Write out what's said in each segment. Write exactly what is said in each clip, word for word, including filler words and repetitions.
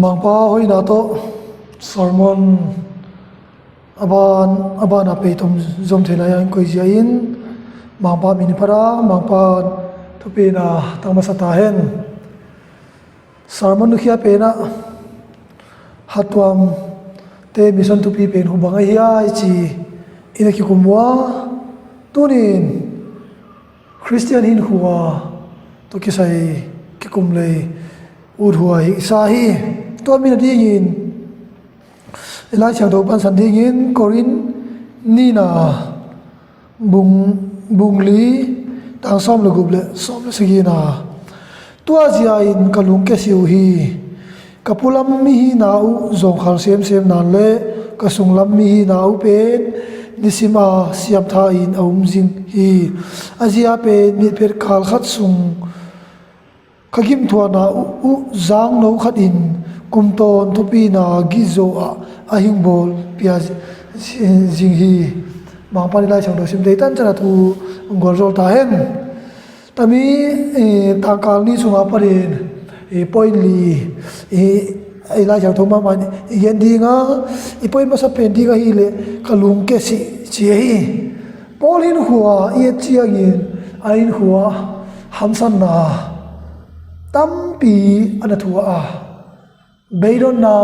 Mangpa hoihna tawh sermon a ban a ban a pei tom zom thei lai-in koih zia in Mangpa min phat a, Mangpa thupina tang masa ta hen. Sermon nukhia penah hattuamte mission thupi pen hubang ahi hiai ci in a kikum ua, tunin Khristian hinkhua tawh kisai kikum lei uthuai sa hi. Tua min a dingin i Lai Siangtho pansan dingin Korin nihna bung, bung li tang sawm le guk le sawm le sagihna. Tua zia in ka lungkia sih uh hi. Ka pulam mi hihna uh zawngkhal semsem nan le ka sunglam mi hihna uh pen nisim a siamtha in a um zing hi. A zia pen mitphet kal khat sung ka gimthuakna uh, uh zangno khat in kumtawn thupina gitzo ah a hingbawl pia zi-, zing hi. Mangpa in Lai Siangtho sim deitan ciang a thu gualzawl ta hen. Tami, eh, tangkal ni sunga panin, eh, point li, eh, i Lai Siangtho mahmah i gen ding a, i point masa pen ding ahih leh ka lungkia sih ci ahi. Paul hinkhua i et ciangin a hinkhua hamsatna tampi a na thuak a, beidonna,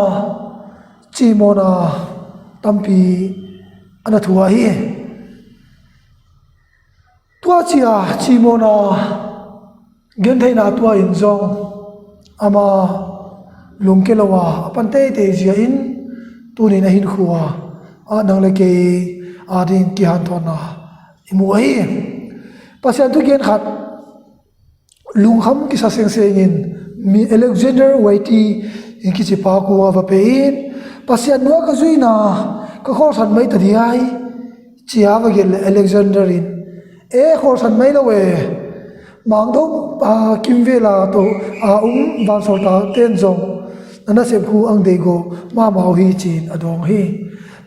cimawhna tampi a na thuak hi. Tua ci a cimawhna gentheihna tua in zong ama lungkia lo a, a pan teitei zia in tunin a hinkhua ah nang le kei a ding kihanthawnna i mu ahi. Pasian thugen khat lungkham kisa sengsengin mi Alexander White in kici pa kung a va pei in, Pasian nuai ka zuihna ka khawlsan mai ta ding ai, ci a va gen leh Alexander in, e, khawlsan mai lo e. Mangdo, a, kimvel a tawh a um vansawlta ten zong na nasep khu ang deih gawh mahmah uh hi ci-in a dawng hi.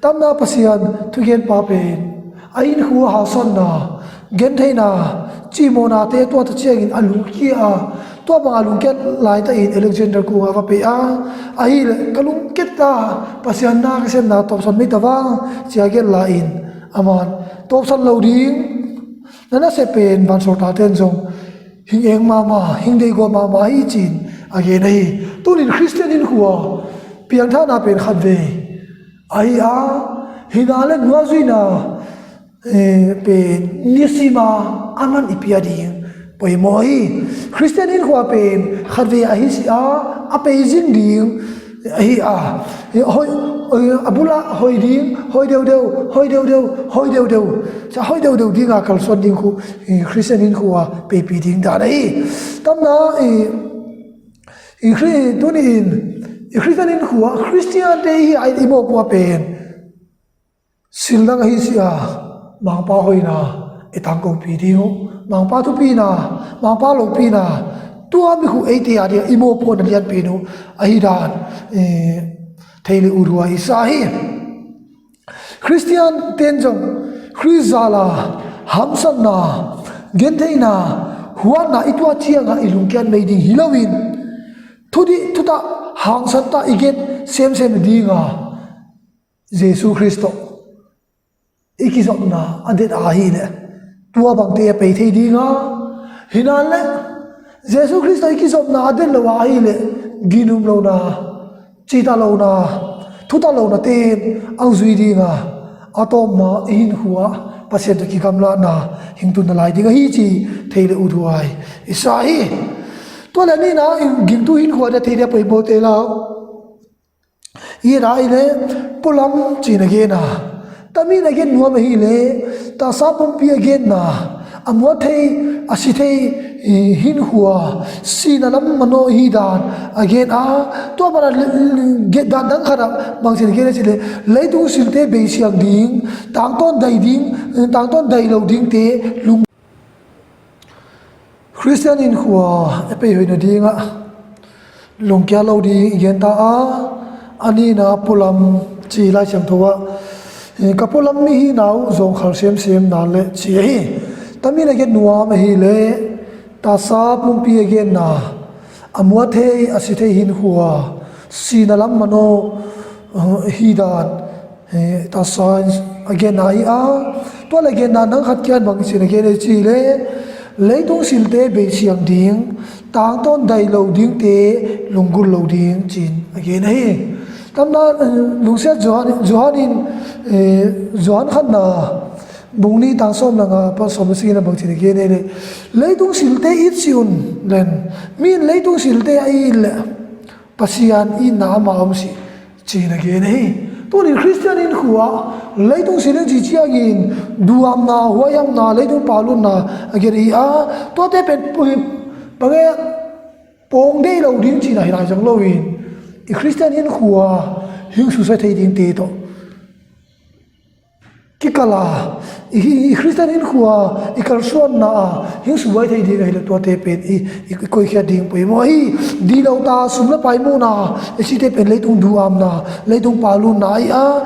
Tamna Pasian thugen pa pen a hinkhua hahsatna, gentheihna, cimawhnate tua ta ciangin a lungkia a, tua bang a lungkia laitakin Alexander kung a va pei a, ahih leh ka lungkia ta, Pasian na ka sepna tawpsan mai ta vang, ci a gen lai-in aman tawpsan lo ding, na nasep pen vansawlta ten zong hing eng mahmah, hing deih gawh mahmah hi ci-in a gen ahi. Tunin Khristian hinkhua piangthakna pen khatvei ahi a, hina le nuazuihna, eh, pen nisima a man i pia ding poimaw hi. Khristian hinkhua pen khatvei ahi si a, a pei zing ding ahi a, hoi, a bula hoi ding, hoi deudeu, hoi deudeu, hoi deudeu. Sa hoi deudeu dinga kalsuan ding khu, eh, Khristian hinkhua peipi ding dan ahi. Tamna, eh, i Khri-, tuni in i Khristian hinkhua, Khristiante hi a i mawpuak pen sildang ahi si a, Mangpa hoihna i tangkopi ding uh, Mangpa thupina, Mangpa lopina, tua mi khu eite a ding i mawpuakna lianpen uh ahi dan, eh, thei le uthuai sa hi. Khristian ten zong Khrist zala hamsatna, gentheihna, huatna i tuah cianga i lungkiat mei ding hi loin, thudih thutah hangsan tah i gen semsem dinga Jesu Khrist tawh i kizopna a det ahih leh tua bangte a pei thei dinga, hina'n leh Jesu Khrist tawh i kizopna a det lo ahih leh ginum lona, cita lona, thuta lona ten ang zui dinga, a tawpna i hinkhua Pasian tawh kigamlatna hing tunna lai ding ahi ci thei le uthuai i sa hi. Tua le nihna in gingtu hinkhua dia thei dia poimawte lau. I ra i le pulam cina gena, tamin a gen nuam ahi le, tasa pumpi a genna, a muat thei, a si thei, i hinkhua sihna lam manawh hi dan a gen a, tua mana dan dang khatah bangsin a gen a si le, leitung silte beisiang ding, tangtawn dai ding, tangtawn dai lo dingte lung Khristian hinkhua a pei hoih nadingah lungkia lo ding i gen ta a, a nihna pulam ci Lai Siangtho ah, ka pulam mi hihna uh zawngkhal semsem nan le ci ahi. Tamin a gen nuam ahi le, tasa pumpi a genna, a muat thei, a si thei hinkhua sihna lam manaw, uh, hi dan, eh, tahsa in a genna hi a. Tua le genna nang khat kiang bang ci-in a gen ei ci le, leitung silte bei siang ding, tangtawn dai lo dingte lunggulh lo ding ci-in a gen ahi. Tamna, eh, lungsiat Johan, Johan in, eh, Johan khatna bung nih tang sawm le nga pan sawm le sagihna bang ci-in a gen ei le, leitung silte it sih un len, mi in leitung silte a it le Pasian itna amah om sih ci-in a gen ahi. Tunin Khristian hinkhua leitung sil in ci ciangin duhamna, huaihamna, leitung paulutna a gen ahi a, tuate pen pui, bang e, pawng deih lo ding cihna hi lai zong loin i Khristian hinkhua hing susia thei dingte tawh kikal a, i, i, i Khristian hinkhua i kalsuanna a hing subuai thei ding ahile tuate pen i, i, i koihkhiat ding poimawh hi. Dih lo ta sum le pai muhna i cihte pen leitung duhamna, leitung paulutna ahi a,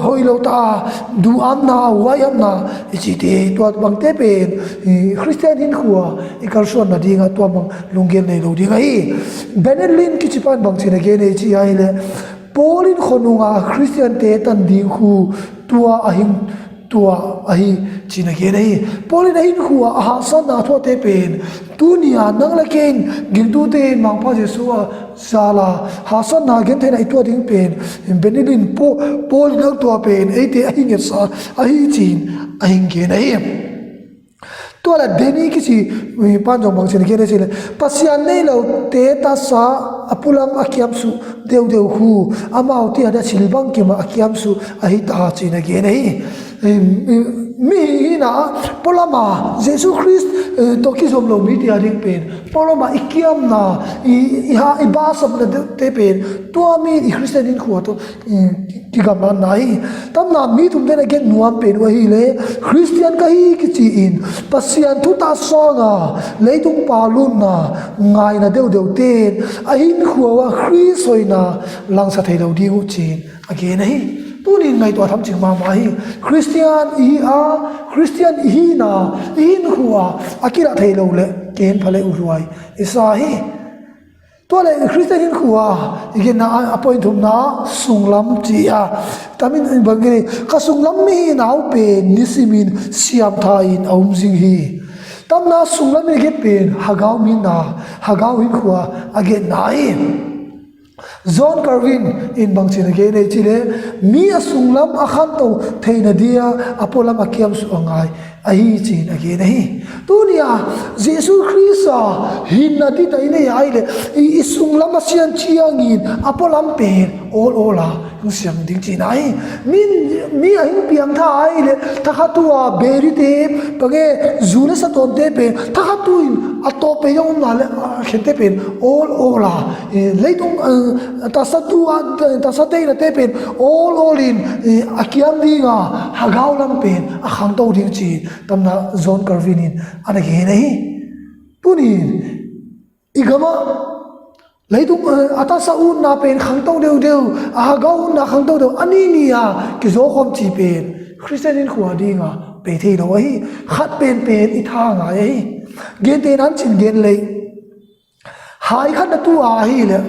hoih lo ta duhamna, huaihamna i cihte, tua bangte pen i Khristian hinkhua i kalsuan nadingah tua bang lunggel nei lo ding ahi. Bennett Lynn kici pan bang ci-in a gen ei ci ahile, Paul in khuanunga Khristiante tan ding khu tua a hing, tua ahi ci-in a gen ahi. Paul in a hinkhua a hahsatna a thuakte pen tuni-a nang le kei in gingtute in Mangpa Jesu a zala hahsatna gentheihna i tuah ding pen Bennett Lynn, Paul, Paul in a tua pen eite a hing ngetsa ahi ci-in a hing gen ahi. Tua le Danny kici pan zong bang ci-in a gen ei ci le, Pasian nei lote tahsa a pulam a kiamsuh deuhdeuh khu amaute a dia sil bangkimah a kiamsuh ahi ta ci-in a gen ahi. Mihing hihna ah pualama Jesu Khrist, eh, tawh kizom lo mite a ding pen pualama i kiamna, i, i ha, i basapnate pen tua mi i Khristian hinkhua tawh, eh, kigamlatna hi. Tamna mi thumte in a gen nuam pen uh ahile, Khristian ka hi kici-in Pasian thutah sanga leitung paulutna ngaina deuhdeuhte in a hinkhua uh a Khrist hoihna langsa thei lo ding uh ci-in a gen ahi. Tunin ngaihtuah thamcing mahmah hi. Khristian i hi a, Khristian i hihna, i hinkhua a kilah thei lo le ken pha le uh luai i sa hi. Tua le Khristian hinkhua i genna a, a point thumna sunglam ci a, tamin bang gen, ka sunglam mihing uh pen nisimin siamtha in a um zing hi. Tamna sunglam in a gen pen hagau mihing uh, hagau hinkhua a genna hi. John Calvin in bang ci-in a gen ei ci le, mi a sunglam a khanto theina dia a pualam a kiamsuh a ngai ahi ci-in a gen ahi. Tuni-a Jesu Khrist a hinna dita i nei ahile i, i sunglam a sian ciangin a pualam pen awlawl a hing siang ding cihna hi. Min, mi a hing piangtha ahile thakhat uh a berite, pange, zu le satawnte pen thakhat uh in a tawh pei dong umna le a khente pen awlawl a, eh, leitung, eh, tahsa tu a, tahsa deihnate pen awlawlin, eh, a kiam dinga hagau lam pen a khangto ding ci-in tamna John Calvin in a na gen ahi. Tunin i gamah leitung, eh, a tahsa utna pen khangto deuhdeuh, a hagau utna khangto deuh, a nihni a kizaw khawm cih pen Khristian hinkhua dinga bei thei lo ahi. Khat penpen i tha ngai ahi. Gentehna in cin gen lei, hai khat na tu a ahile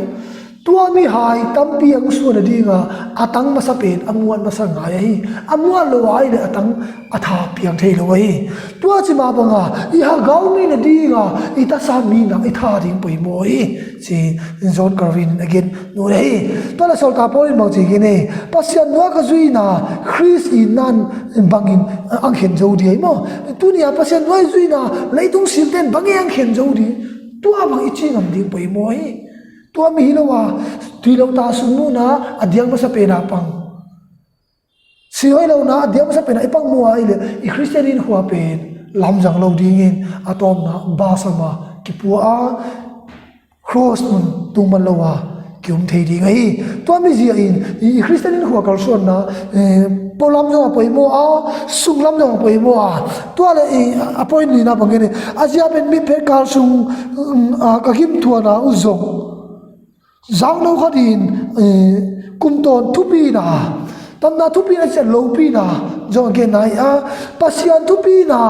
tua mi hai tampi a hong suan nadinga a tang masa pen a muat masa ngai ahi. A muat lo a ahile a tang a tha piang thei lo ahi. Tua ci mah banga i hagau mi nadinga i tahsa mi na i tha ding poimawh hi ci-in John Calvin in a gen nuam ahi. Tua le sawltak Paul in bang ci gen e, Pasian nuai ka zuina Khrist itna in bangin ang khen zo ding ahi maw? Tuni-a Pasian nuai zuina leitung silte in bang e ang khen zo ding? Tua bang i ci ngam ding poimawh hi. Tua mi hi lo a, dih lo ta sum muhna a diak masa pena pang, sih hoih lohna a diak masa pena i pang muh a ahile i Khristian hinkhua pen lamzang lo dingin a tawpna basama kipua a, cross mun tung man lo a kium thei ding ahi. Tua mizia in i, i Khristian hinkhua kalsuanna, eh, pualam zong a poimawh a, sunglam zong a poimawh a. Tua le, eh, a point lina bangin, a zia pen mitphet kal sung, um, a, ka gimthuana uh zong zakno khat in, eh, kum tawn thupina, tamna thupina ciat lopina zong a genna hi a, Pasian thupina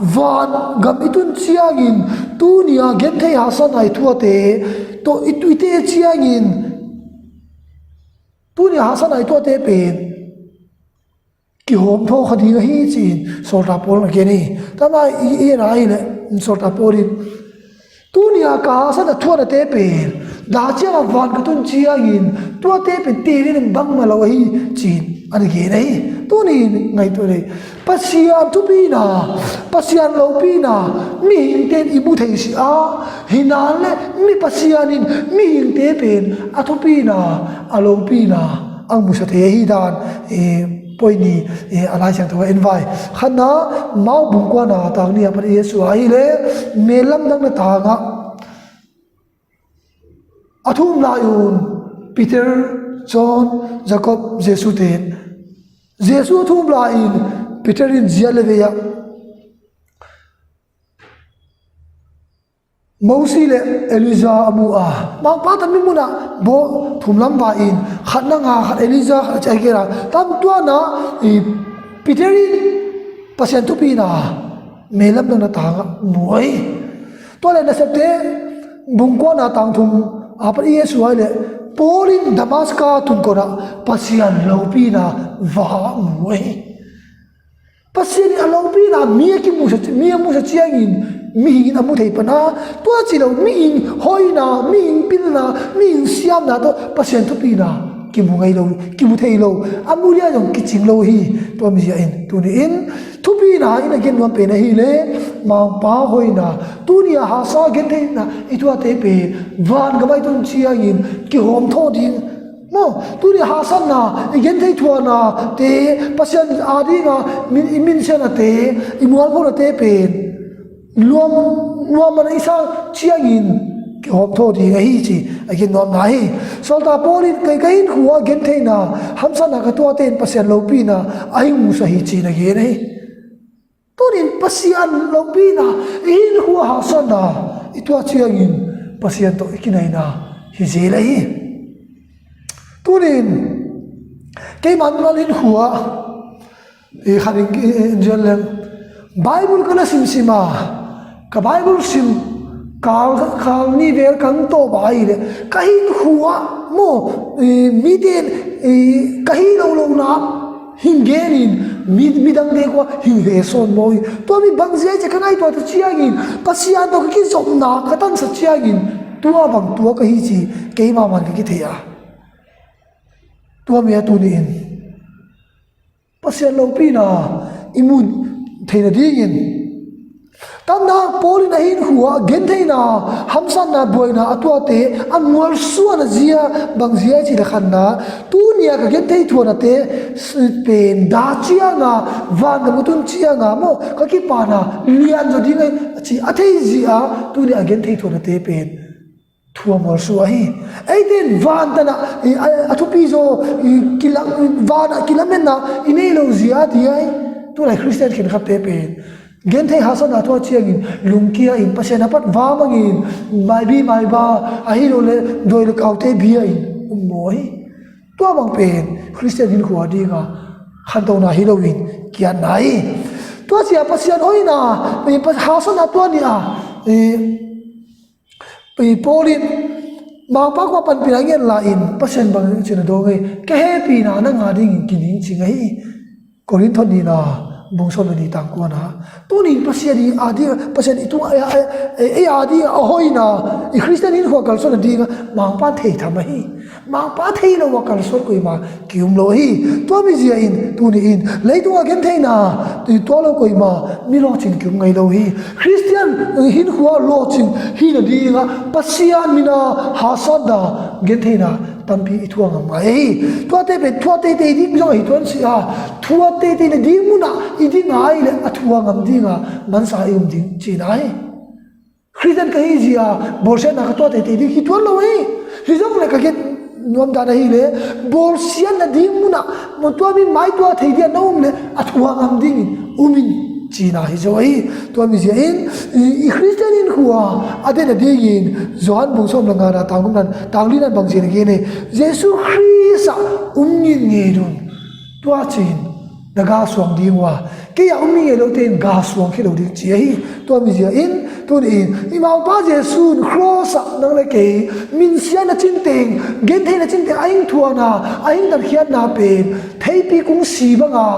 van gam i tun ciangin tuni-a genthei hahsatna i thuate tawh i tuite ciangin Tuni a hahsatna i tuahte pen kihawm thaw kha ding ahi ci-in sawltak Paul in a gen hi. Tama i, i en a ahih leh sawltak Paul in tuni a ka hahsatna thuaknate pen dah ciangah van ka tun ciangin tuate pen teelin bangmah lo ahi ci-in a na gen ahi. Tuni in ngaihtuah lei, Pasian thupina, Pasian lopina mihingte in i mu thei si a, hi nan le mi Pasian in mihingte pen a thupina, a lopina a musa thei ahi dan, eh, point ni, eh, a Lai Siangtho ah en vai. Khatna, Mark bung kuana tang nih a pan i et suk a ahih leh, mel lamdang na tangah a thum lai un Peter, John, Jacob, Jesu te. Jesu a thum lai-in Peter in zia le vei ah Mosi le Elijah a mu a, Mangpa tawh mi munah bawh thum lam vai-in khatna nga, khat Elijah, khat a ci a gen a, tam tuanah i Peter in Pasian thupina mel lamdang na tangah mu ahi. Tua le Nasepte bung kuana tang thum a pan i et suk a ahih leh Paul in Damaska tun konah Pasian lopina va mu ahi. Pasian in a lopina mi a kimusa, mi a musa ciangin mihing in a mu thei pan a, tua ci lo mihing hoihna, mihing pilna, mihing siamna tawh Pasian thupina kimu ngei lo, kimu thei lo, a mu lian zong kicing lo hi. Tua mizia in tuni in thupina in a gen nuam pen ahih leh Mangpa hoihna, tuni a hahsa gentheihna i tuahte pen van gam ah i tun ciangin kihawm thaw ding maw? Tuni a hahsatna, i genthei thuaknate, Pasian a dinga min, i minsiatnate, i mualphohnate pen luam, luam mana i sa ciangin kihawm thaw ding ahi ci a gen nuamna hi. Sawltak Paul in kei ka hinkhua gentheihna, hamsatna ka tuahte in Pasian lopina a hing musa hi ci-in a gen ahi. Tunin Pasian lopina, i hinkhua hahsatna i tuah ciangin Pasian tawh i kinaihna hi zel ahi. Tunin keimah mimal hinkhua i khat in, in, in zial leng Bible ka na simsim a, ka Bible sim kal, kal ni vel ka tawp a ahih leh ka hinkhua maw, i, mite in, i, ka hih loh lohna hing genin mi, midangte khua hing he sawn maw hi. Tua mi bangzia i ci ka ngaihtuah ta ciangin Pasian tawh ka kizopna ka tansa ciangin tua bang tua ka hi ci keimah man ka kithei a. Tua mi a tuni in Pasian lopina i mu theihna dingin Tamna Paul in a hinkhua gentheihna, hamsatna, buaina a tuahte a mualsuahna zia bangzia i cih le khatna, tuni a ka genthei thuaknate pen dah cianga, vangam ka tun cianga maw, ka kipana lianzaw ding a ci a thei zia, tuni a genthei thuaknate pen thu a mualsuah hi. Eite in van tanah i, a, a thupi zaw i, kilam, vanah kilametna i nei lo zia a ti ai. Tulai Khristian khenkhatte pen genthei hahsatna tuah ciangin lungkia in Pasian a pat va mangin maibi maiba ahi lo le dawi le kaute bia in um maw hi. Tua bang pen Khristian hinkhua dinga khantona hi loin kiatna hi. Tua sia Pasian hoihna i, hahsatna tua ni a i, Paul in Mangpa kua panpihna ngen lai-in Pasian bang cina dawng ei, ka hehpihna na ngah dingin kining cing ahi. Korinth nihna bung sawm le nih tang kuana. Tunin Pasian i a ding, Pasian i tung a, a, a, a ding a hoihna, i Khristian hinkhua kalsuan a dinga Mangpa thei tham ahi. Mangpa thei lo a kalsuan koima ki-um lo hi. Tua mizia in tuni in leitunga gentheihna i tuah lo koima mi lawhcing ki-um ngei lo hi. Khristian hinkhua lawhcing hihna dinga Pasian mina hahsatna gentheihna tampi i thuak ngam ngai hi. Tuate pen thuak teitei ding zong ahi tuan si a, thuak teitei na ding munah i ding ngai le a thuak ngam dinga mansa i um ding cina hi. Khristian ka hi zia bawlsiatna ka tuah teitei ding hi tuan lo hi. Hi zong le ka gen nuam dan ahi le bawlsiatna ding munah mun tua mi mai tua thei dia na um le a thuak ngam dingin um in cina hi zo ahi. Tua mizia in i, i Khristian hinkhua a den a dingin Johan bung sawm le ngana tang gumnan tang linan bangzia na gen ei. Jesu Khrist ah um ngitnget un. Tua cin na ga suang ding uh a Kei a um mi ngei lote in ga suang khia lo ding ci ahi. Tua mizia in tuni in i Mangpa Jesu in cross ah nang le kei minsiatna cinteng, gentheihna cinteng a hing thuana, a hing tatkhiatna pen theipi kung si banga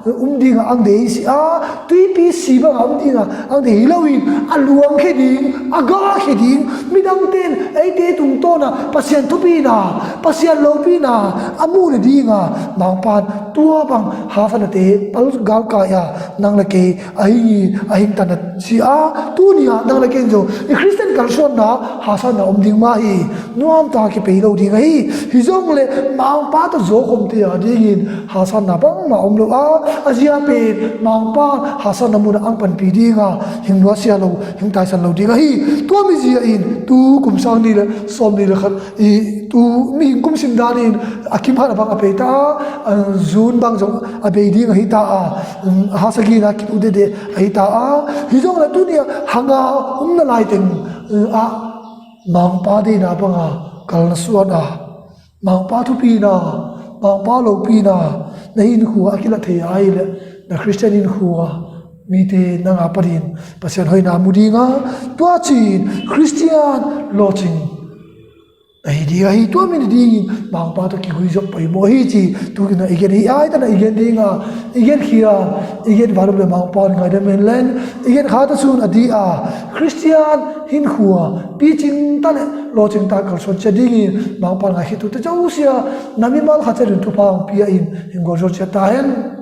um dinga ang dei hi si a, tuipi si banga um dinga ang dei hi loin a luang khia ding, a ga khia ding, midangte in eite tungtawna Pasian thupina, Pasian lopina a muhna dinga Mangpan tua bang hasatnate pal galkai a nang le kei a hing hi, a hing tanna si a, tuni a nang le kei in zong i Khristian kalsuanna hasatna om ding mah hi. Nuamtak kipei lo ding ahi. Hi zong le Mangpa tawh zawkhomte a dingin hasatna bangmah om lo a, a zia pen Mangpa hasatna muna ang panpih dinga hing nuasia lo, hing taisan lo ding ahi. Tua mizia in tu kum sang ni le sawm ni le khat i tu mihing kum sim danin a kim khat a bang a pei ta a, June bang zong a bei ding ahi ta a, a ha sagina kitu dede ahi ta a. Hi zong le tuni a hanga umna laiteng a Mangpa deina banga kalna suan a, Mangpa thupina, Mangpa lopina na hinkhua a kilat thei a ahi le na Khristian hinkhua mite nanga panin Pasian hoina mu dinga, tua cin Khristian lawcing ahi ding ahi. Tua mi na dingin Mangpa tawh kihui zawh poimawh hi ci tuni a i gen hi. Ai tana i gen dinga, i gen khia, i gen valum le Mangpa in ngaidam hen len, i gen kha ta sun a di a Khristian hinkhua picing ta le lawcing ta kalsuan cia dingin Mangpa in ngaikhiatute zosia na mimal kha cia ding thupha hong pia in hing gualzo cia ta hen.